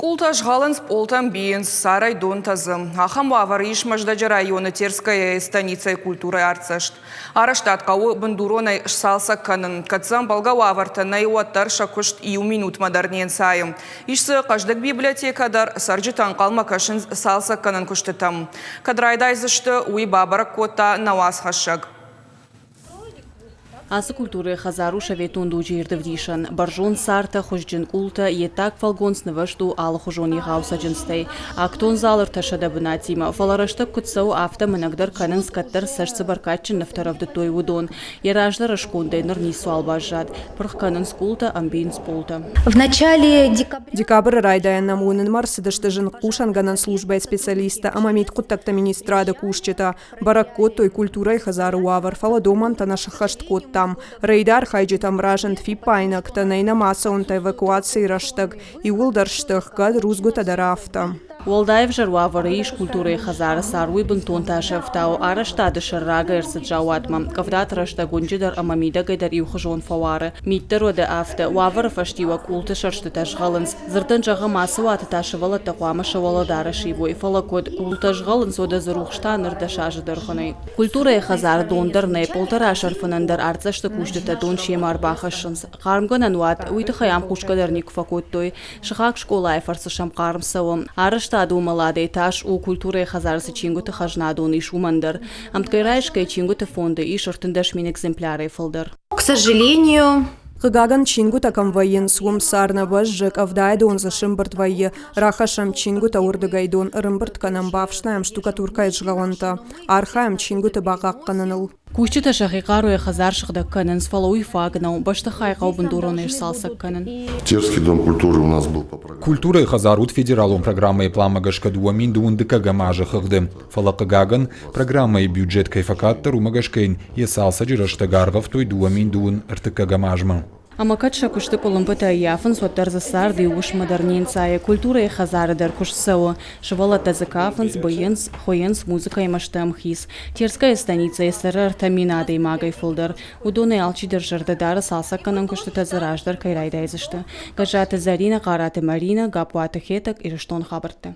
Къултӕ згъӕлынц, пъолтӕ ӕмбийынц, царӕй дон тӕдзы. Ахӕм уавӕры ис Мӕздӕджы районы Терская станицӕйы культурӕйы артдзӕст. Арӕзтад хъӕуы бындуронӕй сцалцӕг кӕнын. Кӕд дзы ӕмбӕлгӕ уавӕртӕ нӕй, уӕддӕр сӕ куыст иу минутмӕ дӕр не нцайы. Ис дзы хъӕздыг библиотекӕ дӕр, цӕрджытӕ ӕнхъӕлмӕ кӕсынц цалцӕггӕнӕн куыстытӕм. Кӕд райдайдзысты, уый бабӕрӕг кодта нӕ уацхӕссӕг. Ацы культурӕйы хӕдзар у советон дуджы ирд ӕвдисӕн. Бӕрзонд цартӕ, хуызджын къултӕ, йе ддаг фӕлгонц нывӕзт у алыхуызон егъау цӕджындзтӕй. Актон зал ӕртӕсӕдӕ бынатимӕ, фӕлӕ рӕстӕг куыд цӕуы, афтӕ мынӕгдӕр кӕнынц, кӕддӕр цӕст цы бӕркадджын нывтӕ рӕвдыдтой, уыдон. Йӕ раздӕры скондӕй ныр ницуал баззад. Пырх кӕнынц къултӕ, ӕмбийынц пъолтӕ. В начале декабря Декабры райдайӕн нӕм уынынмӕ ӕрцыдысты зынгхъусӕнгӕнӕн службӕйы специалисттӕ ӕмӕ мидхъуыддӕгты министрады кусджытӕ. Бӕрӕг кодтой культурӕйы хӕдзары уавӕр, фӕлӕ домӕнтӕ нӕ сӕххӕст кодтам. Рейды архайджытӕм разынд фиппаинӕгтӕ, нӕй нӕм ацӕуынтӕ эвакуацийы рӕстӕг. Иууылдӕр сты ӕхгӕд, рудзгуытӕ дӕр афтӕ. Уӕлдай ӕвзӕр уавӕры ис культурӕйы хӕдзары цар, уый бынтон тасӕфтау. Арӕзтады сӕр рагӕй ӕрцыд заууатмӕ. Къӕвдаты рӕстӕг уынджы дӕр ӕмӕ мидӕгӕй дӕр иухуызон фӕуары. Мит дӕр уӕдӕ афтӕ. Уавӕры фӕстиуӕг къулты сӕрстытӕ згъӕлынц. Дзырдӕн зӕгъӕм, ацы уаты та сывӕллӕттӕ хъуамӕ сӕ уӕлӕдарӕс ивой, фӕлӕ куыд? Къултӕ згъӕлынц, уӕдӕ дзы рухс та ныр 10 азы дӕргъы нӕй. Культурӕйы хӕдзары дон дӕр нӕй, пъолтӕ расӕрфынӕн дӕр артдзӕсты кусджытӕ дон семӕ ӕрбахӕссынц. Хъармгӕнӕн уат, уый тыххӕй ам хъусгӕ дӕр никуы фӕкодтой. Сыхаг скъолайы фӕрцы сӕм хъарм цӕуы. Арӕзтады уымӕладӕй тас у, культурӕйы хӕдзары цы чингуыты хӕзнадон ис, уымӕн дӕр. Ӕмткӕй райсгӕ чингуыты фонды ис 13 000 экземплярӕй фылдӕр. К сожалению, Хъыгагӕн, чингуытӕ кӕм вӕййынц, уым цар нӕ бӕззы, къӕвдайы дон дзы сымбырд вӕййы. Рахӕссӕм чингуытӕ уырдыгӕй дон ӕрӕмбырд кӕнӕм, бафснайӕм штукатуркӕйы згъӕлӕнтӕ. Архайӕм чингуыты бахъахъхъӕныныл. Кусджытӕ сӕхи хъаруйӕ хӕдзар сыгъдӕг кӕнынц, фӕлӕ уый фаг нӕу. Бӕстыхай хъӕуы бындуронӕй сцалцӕг кӕнын. Терский дом культуры у нас был по программе. Культурӕйы хӕдзар уыд федералон программӕйы пъланмӕ гӕсгӕ 2012 азы хыгъды. Фӕлӕ, хъыгагӕн, программӕйы бюджет кӕй фӕкъаддӕр, уымӕ гӕсгӕ йын йӕ цалцӕджы рӕстӕг аргъӕвтой 2023 азмӕ. Ӕмӕ кӕд сӕ куысты къуылымпытӕ ӕййафынц, уӕддӕр дзы цард иу уысммӕ дӕр не нцайы. Культурӕйы хӕдзары дӕр куыст цӕуы. Сывӕллӕттӕ дзы кафынц, быйынц, хуыйынц, музыкӕимӕ сты ӕмхиц. Терская станицӕйы цӕры 3000 адӕймагӕй фылдӕр. Уыдонӕй алчидӕр зӕрдӕ дары, цалцӕггӕнӕн куыстытӕ дзы раздӕр кӕй райдайдзысты. Гӕззаты Зӕринӕ, Хъараты Маринӕ, Гаппуаты Хетӕг, Ирыстон хабӕрттӕ.